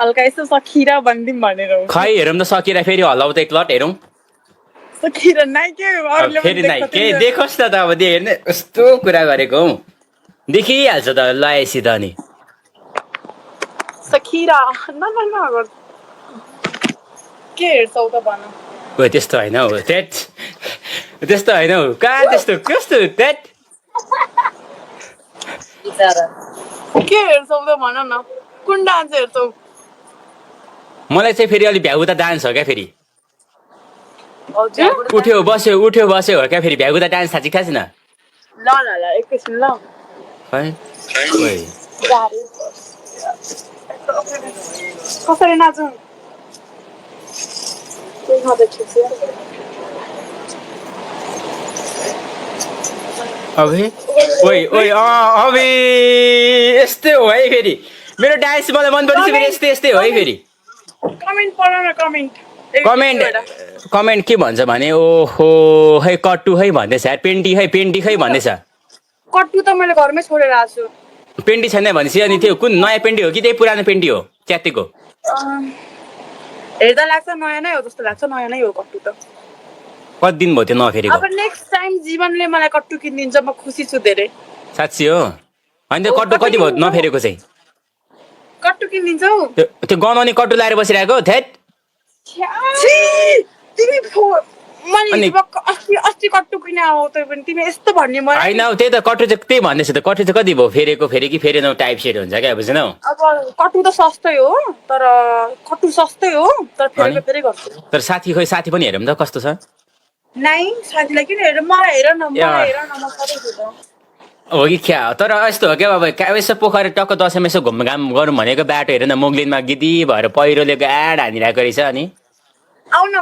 हल्का यसो सखिरा भनिदिउँ भनेर हो। खै हेरौँ त सकिएर फेरि हल्लाउ त एकलट हेरौँ सखिरा नाइ के अरूले फेरि नाइ के देखोस् त अब त्यो हेर्ने कस्तो कुरा गरेको हौ देखिहाल्छ त लगाएपछि त अनि सखिरा न के हेर्छौ त भन ओ त्यस्तो होइन हौ त्यट त्यस्तो होइन हौ कहाँ त्यस्तो कस्तो त्यट के हेर्छौ त भन न कुन डान्स हेर्छौ मलाई चाहिँ फेरि अलि भ्यागुता डान्स हो क्या फेरि हजुर उठ्यो बस्यो हो क्या फेरि भ्यागुता डान्स थाहा छैन ल ल ल एकैछिन ल खै ओइ कसरी नाचौँ अबे ओइ ओइ अबे यस्तै हो है फेरि मेरो डान्स मलाई मन परेछ फेरि यस्तै यस्तै हो है फेरि कमेन्ट पढ न कमेन्ट के भन्छ भने ओहो है कट्टु है भन्दैछ यार पेन्टी खै भन्दैछ कट्टु त मैले घरमै छोडेर आएको छु पेन्टी छैन भनेपछि अनि त्यो कुन नयाँ पेन्टी हो कि त्यही पुरानो पेन्टी हो च्यातेको हेर्दा लाग्छ नयाँ नै हो जस्तो लाग्छ नयाँ नै हो कट्टु त कति दिन भयो त्यो नफेरेको अब नेक्स्ट टाइम जीवनले मलाई कट्टु किनिदिन्छ म खुसी छु धेरै साँच्ची हो होइन त्यो कट्टु कति भयो नफेरेको चाहिँ कट्टु किनिदिन्छौ त्यो गनाउने कट्टु लाएर बसिरहेको थेट तिमी मैले अस्ति कट्टु किने हो तै पनि तिमी यस्तो भन्ने मलाई होइन हौ त्यही त कट्टु चाहिँ त्यही भन्दैछु त कट्टु चाहिँ कति भयो फेरेको फेरि कि फेरेन टाइप सेट हुन्छ क्या बुझेनौ अब कट्टु त सस्तै हो तर कट्टु सस्तै हो तर फेरेको फेरि गर्छु तर साथी पनि हेरौँ त कस्तो छ नाइ साथीलाई किन हेर मलाई हेर न म सधैँ छु त हो कि क्या तर यस्तो हो क्या अब यसो पोखरी टक्क दसैँमा यसो घुमघाम गरौँ भनेको बाटो हेर न मुगलिनमा गिदी भएर पहिरोले गाड हानिरहेको रहेछ अनि आउन